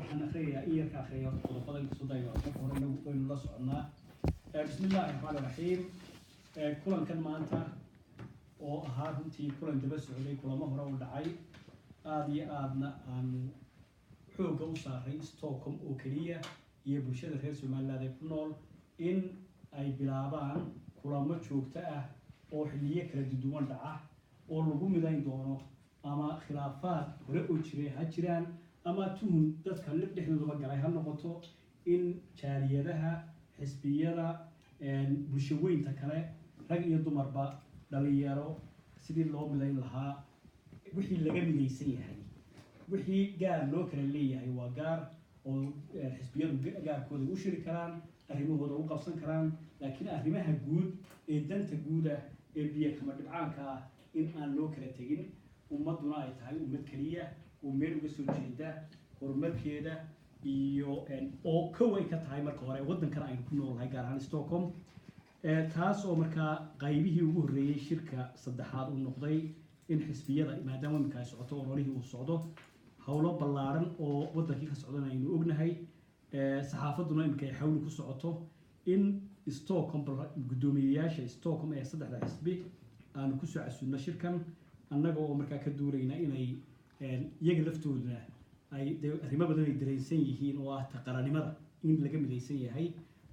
Waxaan akhriyayaa, in yarka akhriya horta qodobada, inkastoo dayo marka hore inagu waynu la soconnaa. Bismi Illaahi Raxmaani Raxiim. Kulankan maanta oo ahaa runtii kulan daba socday kulamo hore u dhacay, aada iyo aadna aanu xoogga u saaray Stockholm oo keliya iyo bulshada reer Somaliland ee ku nool in ay bilaabaan kulamo joogto ah oo xilliyo kala duwan dhaca oo lagu midayn doono, ama khilaafaad hore oo jiray ha jiraan ama tuhun dadka dhexdoodaba galay ha noqoto, in jaaliyadaha, xisbiyada, bulsho weynta kale, rag iyo dumarba, dhalinyaro, sidii loo midayn lahaa wixii laga midaysan yahay. Wixii gaar loo kala leeyahay waa gaar, oo xisbiyadu gaarkooda u shiri karaan, arrimahooda u qabsan karaan, laakiin arrimaha guud ee danta guuda ee biyo kama dhibcaanka ah in aan loo kala tegin, ummadduna ay tahay ummad keliya oo meel uga soo jeeda horumarkeeda iyo oo kow ay ka tahay marka hore waddankan aynu ku noolnahay, gaar ahaan Stockholm. Taas oo markaa qaybihii ugu horreeyey shirka saddexaad uu noqday in xisbiyada, maadaama iminka ay socoto ololihii uu socdo, howlo ballaaran oo waddankii ka socdana aynu ognahay, saxaafadduna iminka ay xawli ku socoto, in Stockholm guddoomiyeyaasha Stockholm ee saddexda xisbi aanu kusoo casuulno shirkan, annaga oo markaa ka duulayna inay iyaga laftooduna ay dee arrimo badan ay dareensan yihiin oo ah taqaranimada in laga midaysan yahay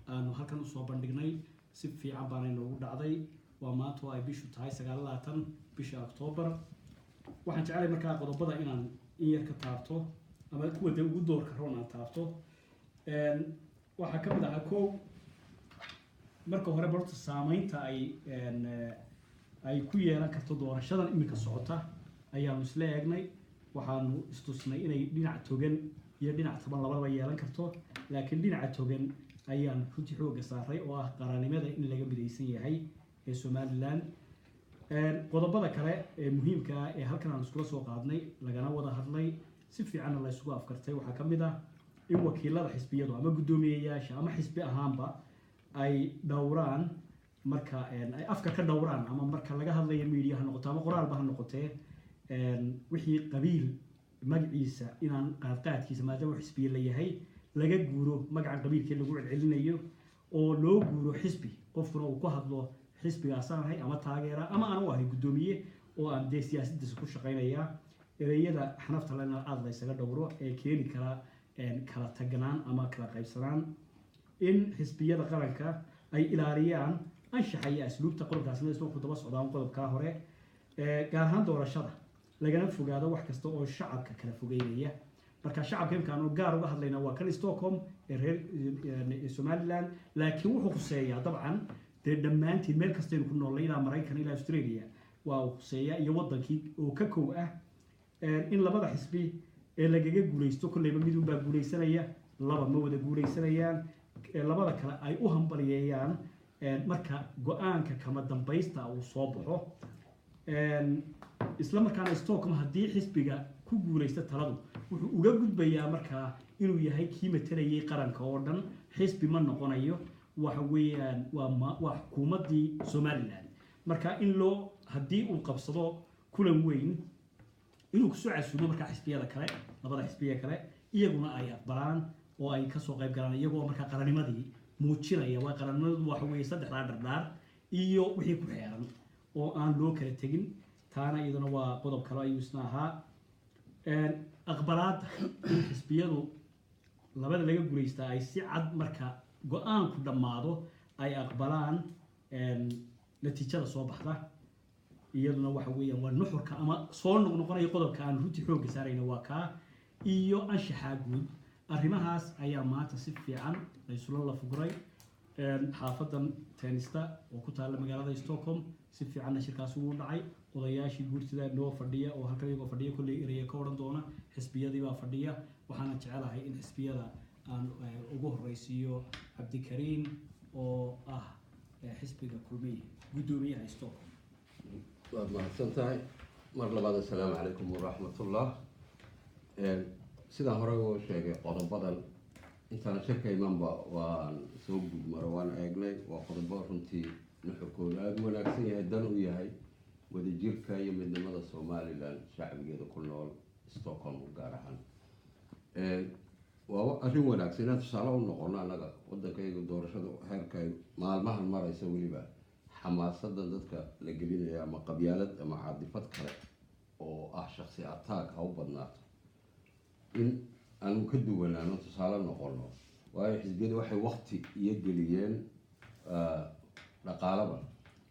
aanu halkan usoo bandhignay. Si fiican baana inoogu dhacday. Waa maanta oo ay bishu tahay 29 bisha Octoobar. Waxaan jeclay markaa qodobada inaan in yar ka taabto ama kuwa dee ugu doorka roon aan taabto. Waxaa ka mid ahaa kow, marka hore horta saameynta ay ku yeelan karto doorashadan iminka socota ayaanu isla eegnay. Waxaanu istusnay inay dhinac togan iyo dhinac taban labadaba yeelan karto, laakiin dhinaca togan ayaan runtii xoogga saaray oo ah qarannimada in laga midaysan yahay ee Somaliland. Qodobada kale ee muhiimka ah ee halkan aan iskula soo qaadnay, lagana wada hadlay, si fiicanna la isugu afkartay, waxaa ka mid ah in wakiilada xisbiyadu ama guddoomiyeyaasha ama xisbi ahaanba ay dhowraan marka ay afka ka dhowraan ama marka laga hadlayo media ha noqoto ama qoraalba ha noqotee, wixii qabiil magaciisa inaan qaadqaadkiisa, maadaama uu xisbiye la yahay, laga guuro magaca qabiilkii lagu celcelinayo oo loo guuro xisbi, qofkuna uu ku hadlo xisbigaasaan ahay ama taageera ama aan u ahay guddoomiye oo aan dee siyaasadiisa ku shaqaynaya. Ereyada xanafta lena aada la ysaga dhowro ee keeni kara kala tagnaan ama kala qaybsanaan. In xisbiyada qaranka ay ilaaliyaan anshaxa iyo asluubta, qodobkaasna isla wuxuu daba socdaan qodobkaa hore, gaar ahaan doorashada, lagana fogaado wax kasta oo shacabka kala fogeynaya. Marka shacabka imka aanu gaar uga hadlayna waa kan Stockholm ee reer Somaliland, laakiin wuxuu khuseeyaa dabcan dee dhammaantiin meel kastaynu ku noolnay, ilaa Maraykan ilaa Australia waa uu khuseeyaa iyo wadankii oo ka kow ah. In labada xisbi ee lagaga guuleysto, kolleyba midunbaa guuleysanaya, laba ma wada guuleysanayaan, labada kale ay u hambaliyeeyaan marka go-aanka kama dambaysta uu soo baxo. Isla markaana Stockholm haddii xisbiga ku guuleysta taladu, wuxuu uga gudbayaa markaa inuu yahay kii matalayay qaranka oo dhan. Xisbi ma noqonayo, waxa weeyaan waa xukuumaddii Somaliland. Marka in loo haddii uu qabsado kulan weyn inuu kusoo casuumo markaa xisbiyada kale, labada xisbiya kale, iyaguna ay aqbalaan oo ay kasoo qayb galaan, iyagoo markaa qarannimadii muujinaya. Waa qarannimadu waxa weeye saddexdaa dhardhaar iyo wixii ku xeeran oo aan loo kala tegin. Taana iyaduna waa qodob kale ayuu isna ahaa. Aqbalaadda in xisbiyadu labada laga guulaystaa ay si cad marka go-aanku dhammaado ay aqbalaan natiijada soo baxda, iyaduna waxa weeyaan waa nuxurka ama soo noqnoqonaya qodobka aan runtii xoogga saarayna waa kaa iyo anshaxaa guud. Arrimahaas ayaa maanta si fiican la isula lafuguray xaafadan Tensta oo ku taalla magaalada Stockholm. Si fiicanna shirkaasi wuu dhacay. Odayaashii guurtida noo fadhiya oo halkan iyagoo fadhiya kolley eraya ka odhan doona, xisbiyadii baa fadhiya. Waxaana jecelahay in xisbiyada aan ugu horeysiiyo Cabdikariin oo ah xisbiga Kulmiye guddoomiyaha Stockholm. Waad mahadsan tahay. Mar labaad assalaamu calaykum waraxmatullah. Sidaan horey u sheegay, qodobadan intaan shirka imanba waan soo guud maro, waan eegnay. Waa qodobo runtii nuxurkooda aada u wanaagsan yahay, dan u yahay wadajirka iyo midnimada Somaliland, shacbigeeda ku nool Stockholm gaar ahaan. Waa arrin wanaagsan inaan tusaale u noqono annaga waddankayga doorashada heerka ay maalmahan maraysa, weliba xamaasadan dadka la gelinaya ama qabyaalad ama caadifad kale oo ah shaksi attack ha u badnaato, in aanu ka duwanaano, tusaale noqono, waayo xisbiyadu waxay wakti iyo geliyeen dhaqaalaba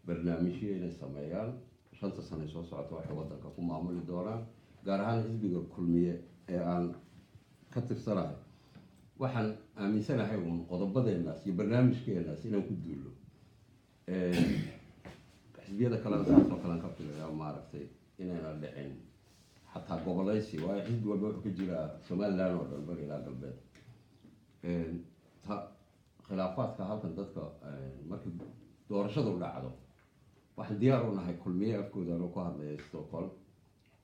barnaamijyo inay sameeyaan 5ta sano soo socota waxay waddanka ku maamuli doonaan. Gaar ahaan xisbiga Kulmiye ee aan ka tirsanahay, waxaan aaminsanahay uun qodobadeenaas iyo barnaamijkeenaas inaan ku duullo. Xisbiyada kalena saas oo kalean ka filaya, maaragtay, inayna dhicin xataa gobolaysi, waayo xisbi walba wuxuu ka jiraa Somaliland oo dhan, bari ilaa galbeed. Ta khilaafaadka halkan dadka markii doorashadu dhacdo, waxaan diyaar u nahay Kulmiye afkooda anuu ku hadlaya Stockholm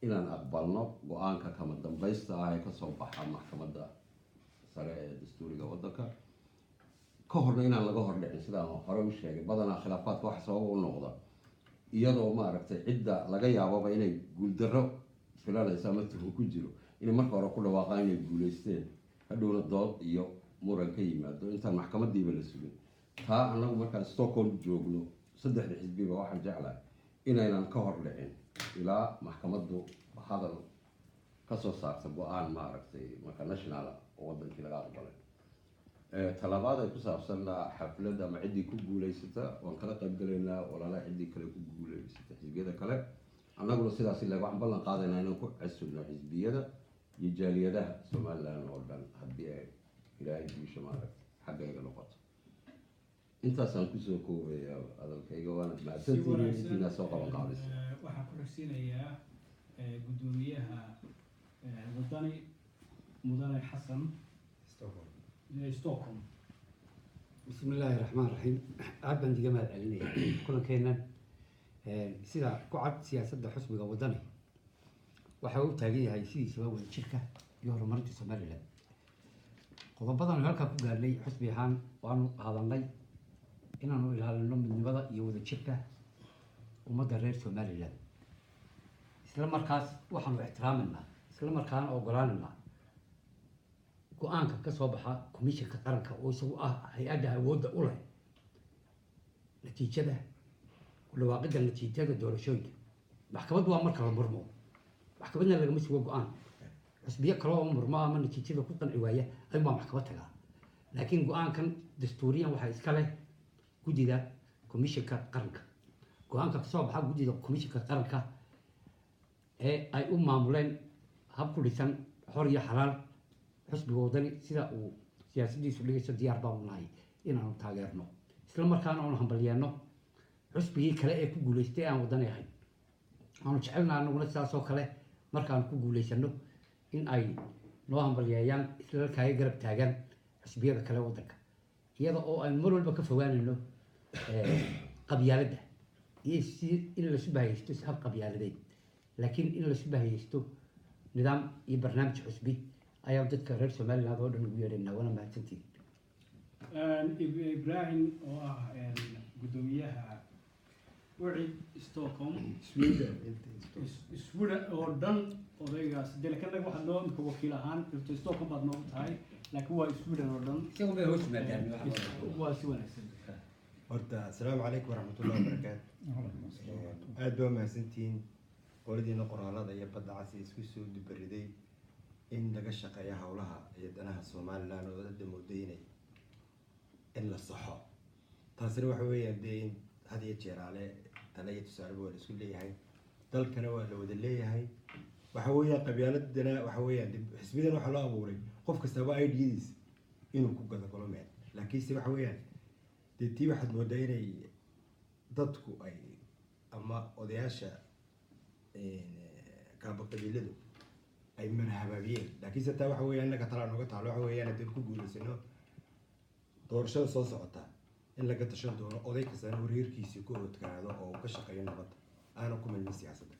inaan aqbalno go-aanka kama dambaysta ah ee kasoo baxa Maxkamadda Sare ee dastuuriga waddanka. Ka horna inaan laga hor dhicin. Sidaan hore u sheegay, badanaa khilaafaadka waxa sababa u noqda iyadoo, maaragtay, cidda laga yaababa inay guuldarro filanayso ama tuhun ku jiro inay marka hore ku dhawaaqaan inay guuleysteen, hadhowna dood iyo muran ka yimaado intaan maxkamadiiba la sugin. Taa annagu markaan Stockholm joogno, saddexda xisbiba waxaan jeclahay inaynan ka hor dhicin ilaa maxkamaddu hadal ka soo saarta, go-aan, maaragtay, marka national oo wadankii laga aqbalay. Talabaad ay ku saabsan xaflad ama ciddii ku guuleysata, waan kala qayb galaynaa walaalaha ciddii kale ku guuleysata, xisbiyada kale. Annaguna sidaas ile waxaan ballan qaadaynaa inaan ku casulno xisbiyada iyo jaaliyadaha Somaliland oo dhan haddii ay Ilaahay guusha, maaragtay, xaggayga noqoto. Intaasaan kusoo koobayaa hadalkayga, waana Si mahadsantihiin wanaagsan. intiinaa soo qaban qaadaysa. Waxaan ku xigsiinayaa guddoomiyaha Wadani, Mudane Xasan Stockholm. بسم الله الرحمن الرحيم. Aad baan diga mahad celinaya kulankeennan. Sida ku cad siyaasadda xusbiga Wadani, waxa uu taagan yahay sidiisaba wadajirka iyo horumarinta Somaliland. Qodobadan halkaa ku gaarnay xusbi ahaan, waanu qaadanay inaanu ilaalino midnimada iyo wadajirka ummadda reer Somaliland. Isla markaas waxaanu ixtiraaminaa, isla markaana ogolaanaynaa go-aanka ka soo baxa Komishanka Qaranka, oo isagu ah hay-adda awoodda u leh natiijada, ku dhawaaqidda natiijada doorashooyinka. Maxkamad waa marka la murmo, maxkamadna lagama sugo go-aan. Xusbiyo kale oo murmo ama natiijada ku qanci waaya ayuunbaa maxkamad tagaa, laakiin go-aankan dastuuriyan waxaa iska leh guddida Komishanka Qaranka. Go-aanka kasoo baxa guddida Komishanka Qaranka ee ay u maamuleen hab ku dhisan xor iyo xalaal, xusbiga Wadani sida uu siyaasadiisu dhigayso diyaar baanu nahay inaanu taageerno, isla markaana aanu hambalyeeno xusbigii kale ee ku guuleystay aan Wadani ahayn. Aanu jecelnaha anaguna sidaas oo kale markaanu ku guuleysano in ay noo hambalyeeyaan, isla halkaaga garab taagaan xusbiyada kale waddanka, iyada oo aynu mar walba ka fogaanayno qabyaaladda iyo si in lasu bahaysto hab qabyaaladeed, laakiin in lasu bahaysto nidaam iyo barnaamij xusbi ayaa dadka reer Somaliland oo dhan ugu yeedhaynaa. Waana mahadsantihin. Ibrahim oo ah guddoomiyaha UCID Stockholm. Sweden. Sweden oo dhan odaygaas dee, laakiin anaga waxaad noo imika wakiil ahaan horta Stockholm baad noogu tahay, laakiin waa Sweden oo dhan. Isagu bay hoos yimaadaan. Waa si wanaagsan. Horta asalaamu calaykum waraxmatullahi wabarakaatu. Aad baa mahadsantihiin qoladiina qoraalada iyo badda cas ee isku soo dubariday in laga shaqeeyo howlaha iyo danaha Somaliland oo hadda moodaynay in la saxo. Taasina waxa weeyaan dee in had iyo jeeraale tale iyo tusaaleba waa la isku leeyahay, dalkana waa la wada leeyahay. Waxa weeyaan qabyaaladana waxa weeyaan dee xisbidan waxaa loo abuuray qof kastaba idea-diis inuu ku gada galo meel, laakiinse waxa weeyaan dee tii waxaad moodaa inay dadku ay ama odayaasha kaaba qabiiladu ay marhabaabiyeen. Laakiinse taa waxa weeyaan innaga talaa nooga taalo. Waxa weeyaan haddii ku guulaysano doorashada soo socota in laga tashan doono, oday kastana wareerkiisii ku odkaado oo uu ka shaqeeyo nabadda, aanan ku milmin siyaasadda.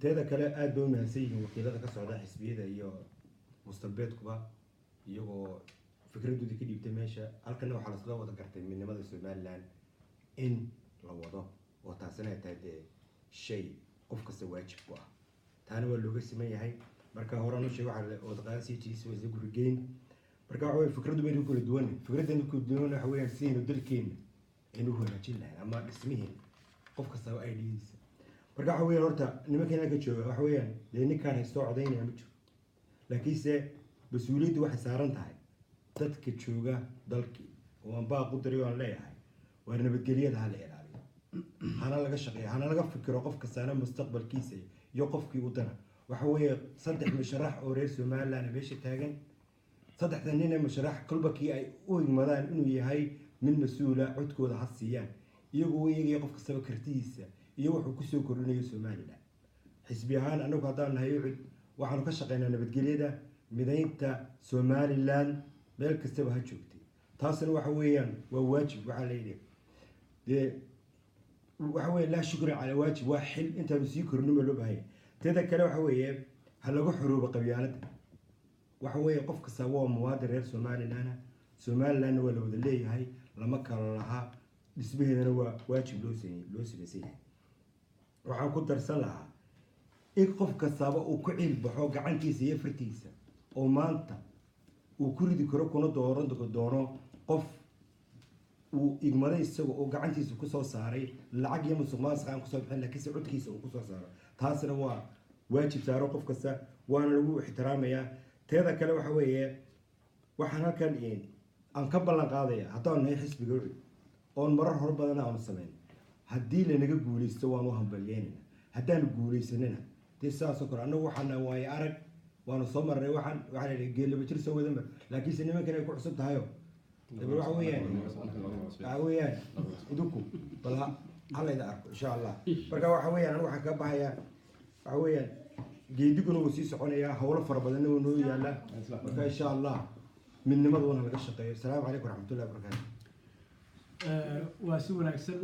Teeda kale, aad bay u mahadsan yihiin wakiilada ka socda xisbiyada iyo mustalbeedkuba, iyagoo fikradoodii ka dhiibtay meesha. Halkana waxaa lasla wada gartay midnimada Somaliland in la wado, oo taasina ay tahay dee shay qof kasta waajib ku ah. Taana waa looga siman yahay. Marka horaan u sheegay, waxaa wadaqaansiijiisa waa isla gurigeyn. Marka waxa weye, fikraddu baynu kala duwan. Fikraddan kala duwan waxa weeyaan sidaynu dalkeena aynu u hagaajin lahayn ama dhismihiina, qof kastaba idea-diisa. Marka waxa weeyaan, horta nimankan halka jooga, waxa weeyaan dee ninkaan haystoo codaynaya ma jiro, laakiinse mas-uuliyaddu waxay saaran tahay dadka jooga dalkii, oo aan baaq u diray oo aan leeyahay: waa nabadgelyada ha la ilaaliyo, hana laga shaqeeyo, hana laga fikiro qof kastaana mustaqbalkiisa iyo qofkii u dana. Waxa weeye saddex musharax oo reer Somaliland meesha taagan. Saddexda nin ee musharax, kolba kii ay u igmadaan inuu yahay mid mas-uula, codkooda ha siiyaan, iyagoo u eegaya qof kastaba kartidiisa iyo wuxuu kusoo kordhinayo Somaliland. Xisbi ahaan, anagu haddaan nahay UCID, waxaanu ka shaqeynaa nabadgelyada, midaynta Somaliland meel kastaba ha joogtay. Taasna waxa weeyaan waa waajib. Waxaa la yidhi dee waxa weeye laa shukra calaa waajib, waa xil intaanu sii kornin ba loo bahanya. Teeda kale, waxa weeye ha lagu xoroobo qabyaaladda. Waxa weeye qof kasta waa muwaadin reer Somaliland. Somalilandna waa la wada leeyahay, lama kala lahaa, dhismaheedana waa waajib loo samaysan yahay. Waxaan ku darsan lahaa in qof kastaba uu ku ciil baxo gacantiisa iyo fartiisa, oo maanta uu ku ridi karo kuna dooran doono qof uu igmaday isaga oo gacantiisa kusoo saaray, lacag iyo musuq maasuq aan kusoo bixin, laakiinse codkiisa uu kusoo saaro. Taasna waa waajib saaro qof kasta, waana lagu ixtiraamayaa. Teeda kale, waxa weeye waxaan halkan aan ka ballan qaadaya, haddaan nahay xisbiga UCID, oon marar hor badan aanu samayn, haddii lanaga guuleysto waanu hambalyeynayna, haddaanu guuleysanana dee sidaasoo kale. Annagu waxaana waaye arag, waanu soo marnay. Waxaa la yidhi geelaba jir soo wada mar, laakiinse nimankan ay ku cusub tahayo dabe waxa weeyaan idinku bal halayda arko, insha Allah. Marka waxa weeyaan anigu waxaan kaga baxayaa, waxa weeyaan geediguna wuu sii soconayaa, howlo fara badanna wuu noo yaalaa. Marka insha Allah midnimaduna laga shaqeeyo. Asalaamu calaykum waraxmatullahi wabarakaatu. Waa si wanaagsan.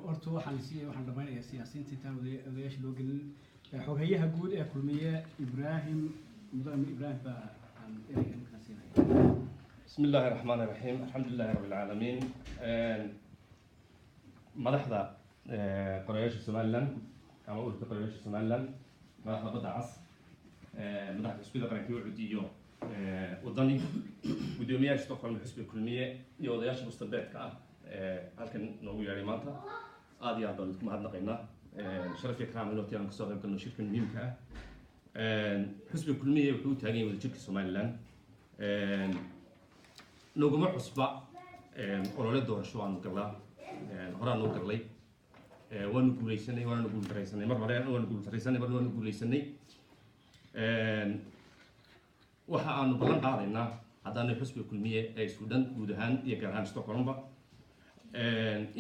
Horta waxaan dhammaynayaa siyaasiyiinta intaan odayaasha loo gelin. Xoghayaha guud ee Kulmiye, Ibraahim, mudane Ibraahim baa aan ereyga markaa siinaya. بسم الله الرحمن الرحيم، الحمد لله رب العالمين. Madaxda qorayaasha Somaliland ama ururka qorayaasha Somaliland, madaxda Badda Cas, madaxda xisbiyada qaranka UCID iyo Wadani, guddoomiyaha Stockholm xisbiga Kulmiye iyo odayaasha mustabeedka ah halkan noogu yeedhay maanta, aad iyo aad baan idinku mahadnaqaynaa. Sharaf iyo karaama inoo aan kasoo qayb galno shirkan muhiimka ah. Xisbiga Kulmiye wuxuu u taagan yahay wadajirka Somaliland. Noguma cusba olole doorasho, waanu galnaa, horaan noo gallay, waanu guuleysanay, waanu guuldaraysanay mar hore, waanu guuldaraysanay marna, waanu guuleysanay. Waxa aanu ballan qaadaynaa haddaanay xusbiga Kulmiye ee Suudhan guud ahaan iyo gaar ahaan Stockholmba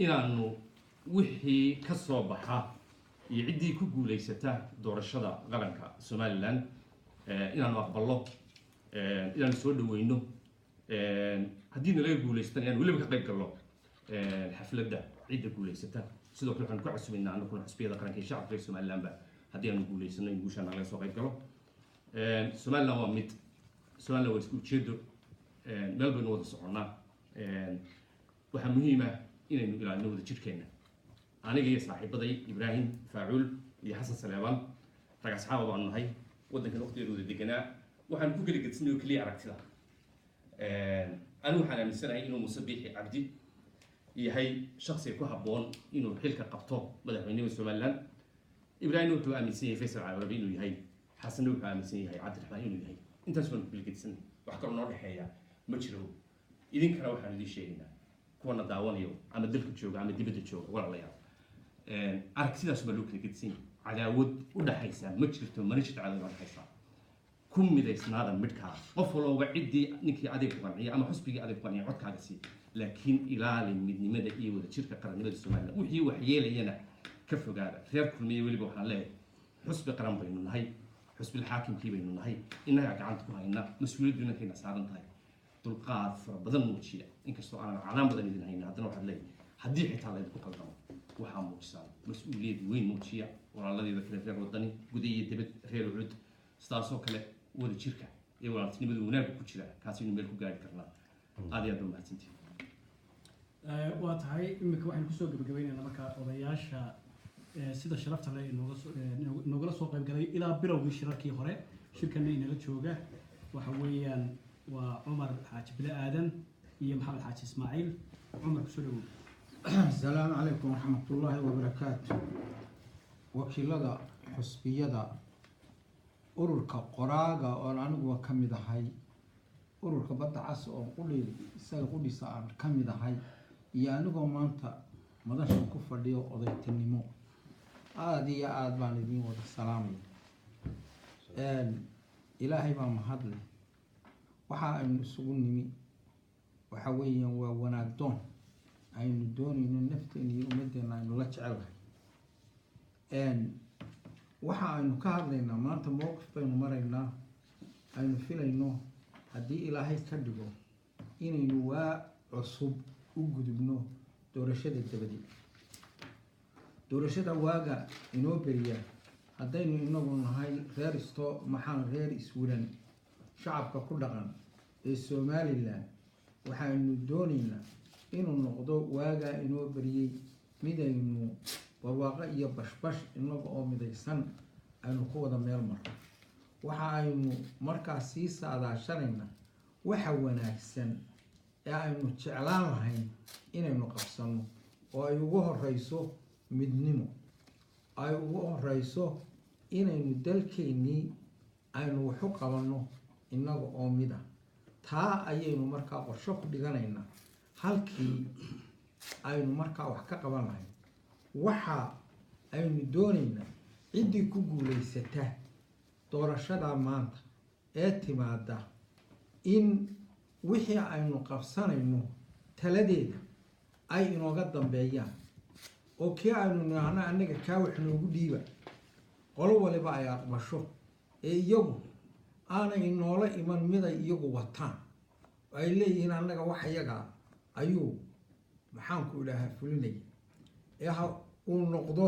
inaanu wixii ka soo baxa iyo ciddii ku guuleysata doorashada qaranka Somaliland inaanu aqballo, inaanu soo dhaweyno. Haddii nalaga guuleystana, inaan weliba ka qayb galno xafladda cidda guuleysata. Sidoo kale waxaan ku casubaynaa anaguna xusbiyada qaranka iyo shacabka reer Somalilandba, haddii aanu guuleysano, in guushaan nalaga soo qayb galo. Somaliland waa mid, Somaliland waa isku ujeedo, meel baynu wada soconnaa. Waxaa muhiim ah inaynu ilaalino wada jirkeena. Aniga iyo saaxiibaday Ibraahim Faacuul iyo Xasan Saleebaan, rag asxaaba baanu nahay, waddankan waqtigeeda wada deganaa. Waxaan ku kala gedsanay oo keliya aragtida. Anigu waxaan aaminsanahay inuu Muuse Biixi Cabdi yahay shaksiga ku habboon inuu xilka qabto madaxweynihii Somaliland. Ibraahim wuxuu aaminsan yahay Faysal Cali inuu yahay, Xasanna wuxuu aaminsan yahay Cabdiraxmaan inuu yahay. Intaas baan ku kala gedsanay, wax kaloo noo dhexeeya ma jiro. Idinkana waxaan idiin sheegaynaa, kuwana daawanayo ama dalka jooga ama dibadda jooga, walaalayaal, aragtidaas baa loo kala gedisan yahay. Cadaawad u dhaxaysa ma jirto, mana jirto cadaawad u dhaxaysa. Ku midaysnaada midhkaa. Qof walooba ciddii ninkii adeeg ku qanciya ama xusbigii adeeg ku qanciya codkaaga sii, laakiin ilaali midnimada iyo wadajirka qarannimada Somaliland. Wixii waxyeelayana ka fogaada. Reer Kulmiye weliba waxaan leeyahay, xusbi qaran baynu nahay, xusbil xaakimkii baynu nahay, innagaa gacanta ku hayna, mas-uuliyaddu inankayna saaran tahay. Dulqaad fara badan muujiya. Inkastoo aanan canaan badan idin hayna, haddana waxaad leeyahay, haddii xitaa laydinku qaldamo, waxaa muujisaan mas-uuliyad weyn muujiya. Walaaladeeda kale reer Wadani, guda iyo dibad, reer UCID, sidaasoo kale wada jirka iyo walaaltinimadu wanaagga ku jira, kaasaynu meel ku gaari karnaa. Aad iyo aad ba mahadsantihin. Waa tahay. Iminka waxaynu kusoo gabagabaynaynaa marka odayaasha sida sharafta leh inoogala soo qaybgalay ilaa bilowgii shirarkii hore. Shirkana inala jooga waxa weeyaan waa Cumar Xaaji Bile Aadan iyo Maxamed Xaaji Ismaaciil. Cumar, kusoo dhawow. Asalaamu calaykum waraxmatullaahi wabarakaatu. Wakiilada xusbiyada, ururka qoraaga oon aniguba ka mid ahay, ururka Badda Cas oo qudhi isaga qudhiisa aan ka mid ahay, iyo anigoo maanta madashan ku fadhiyo odaytinimo, aada iyo aada baan idiin wada salaamaya. Ilaahay baa mahadleh. Waxa aynu isugu nimi waxa weeyaan waa wanaag doon aynu doonayno nafteena iyo ummaddeena aynu la jecelnahay. Waxa aynu ka hadlaynaa maanta, mowqif baynu maraynaa aynu filayno haddii Ilaahay ka dhigo inaynu waa cusub u gudubno doorashada dabadeed. Doorashada waaga inoo beriya, haddaynu inagu nahay reer isto maxaan reer Iswilan, shacabka ku dhaqan ee Somaliland, waxaynu doonaynaa inuu noqdo waagaa inoo beriyey midaynu barwaaqo iyo bashbash inaga oo midaysan aynu ku wada meel marno. Waxa aynu markaas sii saadaashanaynaa waxa wanaagsan ee aynu jeclaan lahayn inaynu qabsanno, oo ay ugu horeyso midnimo, ay ugu horeyso inaynu dalkeennii aynu waxu qabanno innaga oo mid ah. Taa ayaynu markaa qorsho ku dhiganaynaa halkii aynu markaa wax ka qaban lahayn. Waxa aynu doonaynaa ciddii ku guulaysata doorashadaa maanta ee timaada in wixii aynu qabsanayno taladeeda ay inooga dambeeyaan, oo kii aynu nidhaahno annaga kaa wax noogu dhiiba, qolo waliba ay aqbasho, ee iyagu aanay inoola iman miday iyagu wataan oo ay leeyihiin annaga wax iyagaa ayuu, maxaanku idhaahaa, fulinaya, ee ha uu noqdo,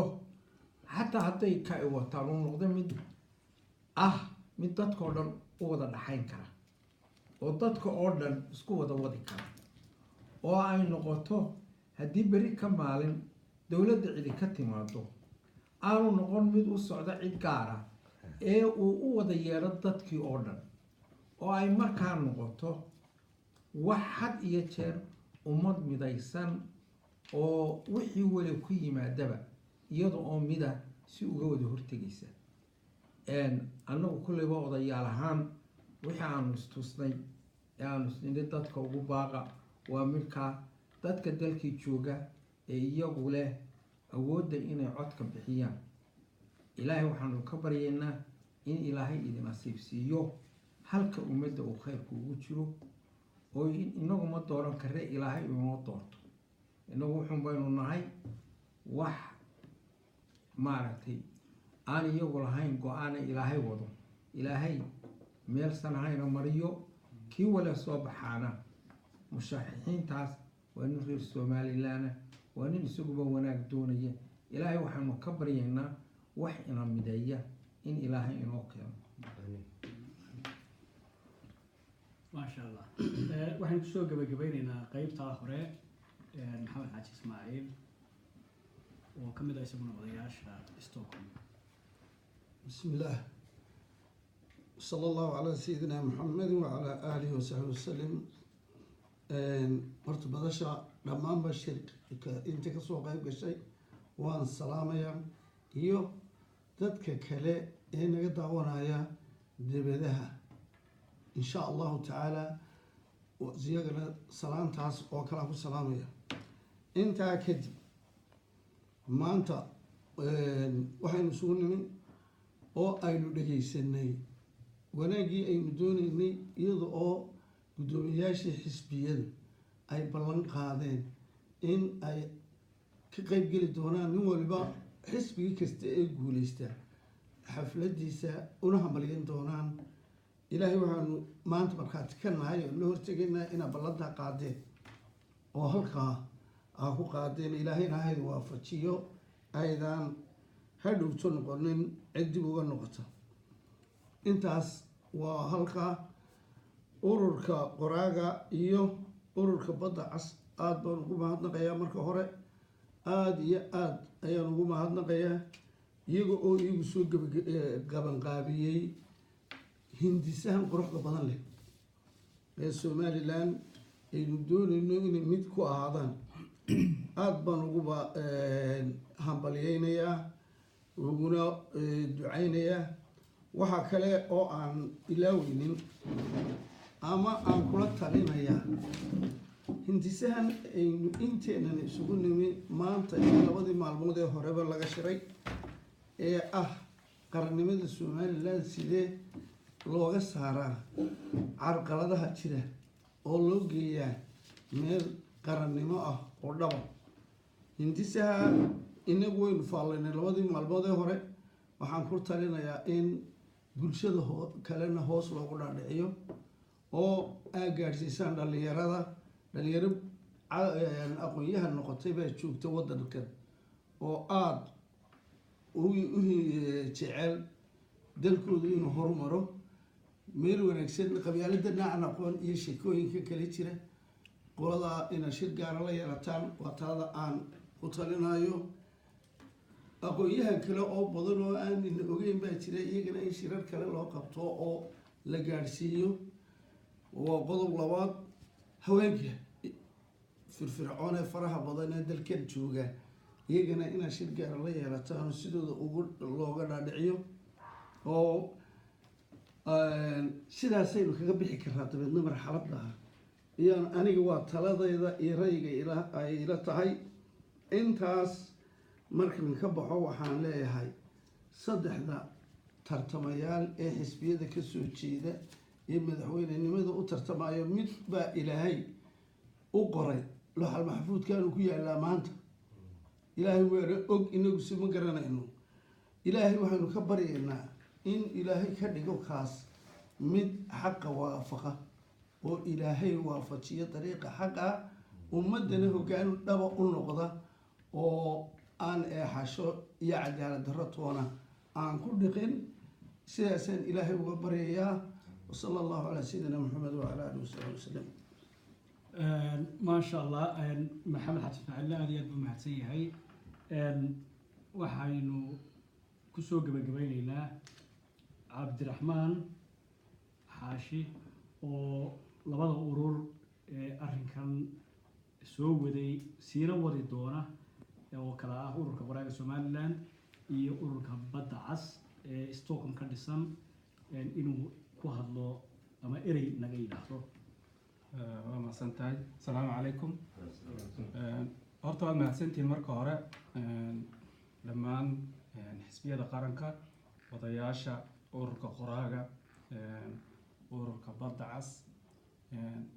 xataa hadday ka ay wataan, uu noqdo mid ah mid dadkao dhan u wada dhaxayn kara oo dadka oo dhan isku wada wadi kara, oo ay noqoto haddii beri ka maalin dowladda cidi ka timaado aanu noqon mid u socda cid gaara, ee uu u wada yeedho dadkii oo dhan, oo ay markaa noqoto wax had iyo jeer ummad midaysan oo wixii weli ku yimaadaba iyada oo mida si uga wada hortegaysa. Annagu kulleyba odayaal ahaan wixii aanu istusnay ee aanu isnidhi dadka ugu baaqa waa midkaa dadka dalkii jooga ee iyagu leh awoodda inay codka bixiyaan. Ilaahay waxaanu ka baryaynaa in Ilaahay idin nasiib siiyo halka ummadda uu khayrku ugu jiro, oo inagu ma dooran kare, Ilaahay inoo doorto. Inagu wuxuun baynu nahay wax maaragtay aan iyagu lahayn go-aana Ilaahay wado. Ilaahay meelsan hayna mariyo. Kii wale soo baxaana musharaxiintaas waa nin reer Somalilandna, waa nin isaguba wanaag doonaya. Ilaahay waxaanu ka baryaynaa wax ina mideeya in Ilaahay inoo keeno. Maasha Allah. Waxaynu kusoo gabagabeyneynaa qeybtaa hore Maxamed Xaaji Ismaaciil oo ka mid ah isaguna odayaasha Stockholm. بسم الله، صلى الله على سيدنا محمد وعلى آله وصحبه وسلم. Horta madasha dhammaanba shirka inta kasoo qayb gashay waan salaamaya, iyo dadka kale ee naga daawanaya dibadaha, insha Allahu tacaala iyagana salaantaas oo kalea ku salaamaya. Intaa kadib, maanta waxaynu isugu nimin oo aynu dhegaysanay wanaaggii aynu doonaynay, iyada oo guddoomiyayaashii xisbiyadu ay ballan qaadeen in ay ka qeybgeli doonaan nin waliba xisbigii kasta ee guuleysta xafladiisa, una hambalyan doonaan. Ilaahay waxaanu maanta markhaati ka nahay oo la hortegaynaa inaad ballantaa qaadeen oo halkaa aa ku qaadeen. Ilaahayna hayda waafajiyo, aydan hadhowto noqonin cid dib uga noqota. Intaas waa halkaa. Ururka qoraaga iyo ururka Badda Cas aada baan ugu mahadnaqayaa. Marka hore aada iyo aada ayaan ugu mahadnaqayaa iyaga oo iyagu soo qabanqaabiyey. Hindisahan quruxda badan leh ee Somaliland aynu doonayno inay mid ku ahaadaan, aada baan uguba hambalyeynayaa, uguna ducaynayaa. Waxaa kale oo aan ilaaweynin ama aan kula talinayaa, hindisahan aynu inteenan isugu nimi maanta iyo labadii maalmood ee horeba laga shiray ee ah qarannimada Somaliland sidee looga saaraa carqaladaha jira oo loo geeyaa meel qarannimo ah oo dhaba. Hindisaha inagu waynu faallaynay labadii maalmood ee hore. Waxaan ku talinayaa in bulshada kalena hoos loogu dhaadhiciyo oo aa gaadhsiisaan dhalinyarada. Dhalinyaro aqoon-yahan noqotay baa joogta waddankan oo aada u jecel dalkoodu inuu horumaro meel wanaagsan. Qabyaalada naacan aqoon iyo sheekooyinka kale jira, qoladaa inaad shir gaara la yeelataan waa talada aan ku talinayo. Aqoon-yahan kale oo badan oo aan ina ogeyn baa jira, iyagana in shirar kale loo qabto oo la gaadhsiiyo. Waa qodob labaad. Haweenka firfircoon ee faraha badan ee dalkan jooga, iyagana inaad shir gaara la yeelataan oo sidooda ugu looga dhaadhiciyo, oo sidaasaynu kaga bixi karaa dabeedna marxaladda iyaan. Aniga waa taladayda iyo rayiga ila ay ila tahay. Intaas markan ka baxo, waxaan leeyahay saddexda tartamayaal ee xisbiyada ka soo jeeda ee madaxweynenimada u tartamayo, mid baa Ilaahay u qoray, looxal maxfuudkaanu ku yaallaa maanta. Ilaahay waana og, inagu si ma garanayno. Ilaahay waxaynu ka baryaynaa in Ilaahay ka dhigo kaas mid xaqa waafaqa oo Ilaahay waafajiyo dariiqa xaqa, ummaddana hoggaan dhaba u noqda oo aan eexasho iyo cadaalad darro toona aan ku dhiqin. Sidaasaan Ilaahay uga baryayaa. وصلى الله على سيدنا محمد وعلى آله وصحبه وسلم. Maasha Allah, Maxamed Xaji Ismaaciil aad iyo aad buu mahadsan yahay. Waxaynu kusoo gebagabeyneynaa Cabdiraxmaan Xaashi oo labada urur ee arrinkan soo waday siina wadi doona, oo kala ah Ururka Qoraaga Somaliland iyo Ururka Badda Cas ee Stockholm ka dhisan, inuu ku hadlo ama erey naga yidhaahdo. Waa mahadsan tahay. Asalaamu calaykum. Horta waad mahadsantihiin marka hore, dhammaan xisbiyada qaranka, odayaasha, Ururka Qoraaga, Ururka Badda Cas.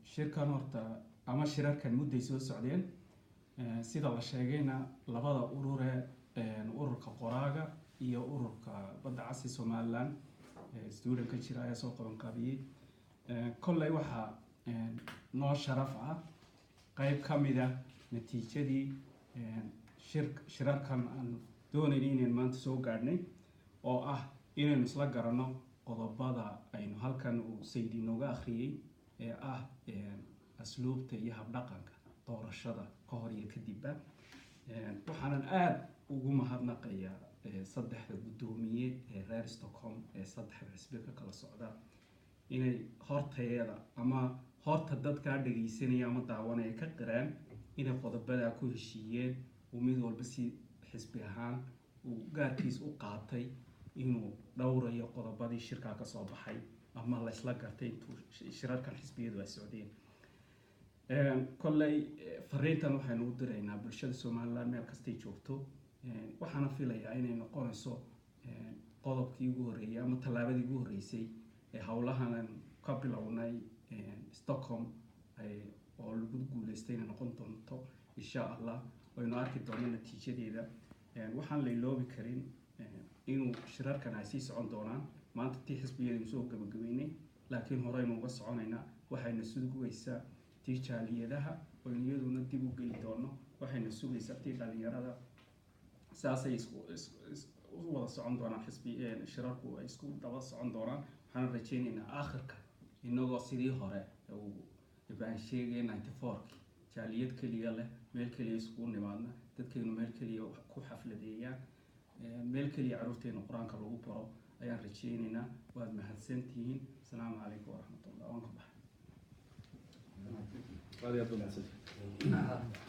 Shirkan horta ama shirarkan mudday soo socdeen. Sida la sheegayna, labada urure, Ururka Qoraaga iyo Ururka Badda Cas ee Somaliland student ka jira, ayaa soo qaban qaabiyey. Kolley waxaa noo sharaf ah qayb ka mida natiijadii shirarkan aan doonayna inaynu maanta soo gaadhnay, oo ah inaynu isla garanno qodobada aynu halkan uu Sayid inooga akhriyey ee ah asluubta iyo habdhaqanka doorashada ka hor iyo kadibba. Waxaanan aada ugu mahadnaqayaa saddexda guddoomiye ee reer Stockholm ee saddexda xisbi ka kala socda inay hortayada ama horta dadkaa dhagaysanaya ama daawanaya ka qireen inay qodobadaa ku heshiiyeen, uu mid walba si xisbi ahaan uu gaarkiis u qaatay inuu dhowrayo qodobadii shirkaa ka soo baxay ama la isla gartay intuu shirarkan xisbiyadu ay socdeen. Kolley fariintan waxaynu u diraynaa bulshada Somaliland meel kastay joogto. Waxaana filayaa inay noqonayso qodobkii ugu horreeyay ama tallaabadii ugu horreysay ee howlahan ka bilownay Stockholm oo lagu guuleystay inay noqon doonto, insha Allah, waynu arki doono natiijadeeda. Waxaan la iloobi karin inuu shirarkan ay sii socon doonaan. Maanta tii xisbiyadaynu soo gabagabeynay, laakiin horeynu uga soconaynaa. Waxayna sugaysaa tii jaaliyadaha oynu iyaduna dib u geli doono, waxayna sugaysaa tii dhalinyarada. Saasay isku u wada socon doonaan xisbi shirarku, ay isku daba socon doonaan. Waxaan rajaynaynaa aakhirka inagoo sidii hore uu Ibrahim sheegay 94-kii, jaaliyad keliya leh, meel keliya iskugu nimaadna, dadkeenu meel keliya wax ku xafladeeyaan, meel keliya carruurteena Qur-aanka lagu baro. Ayaan rajeynaynaa. Waad mahadsantihiin. Asalaamu calaykum waraxmatullah. Waan ka baxay. Aad iyo aad ba mahadsantihiin.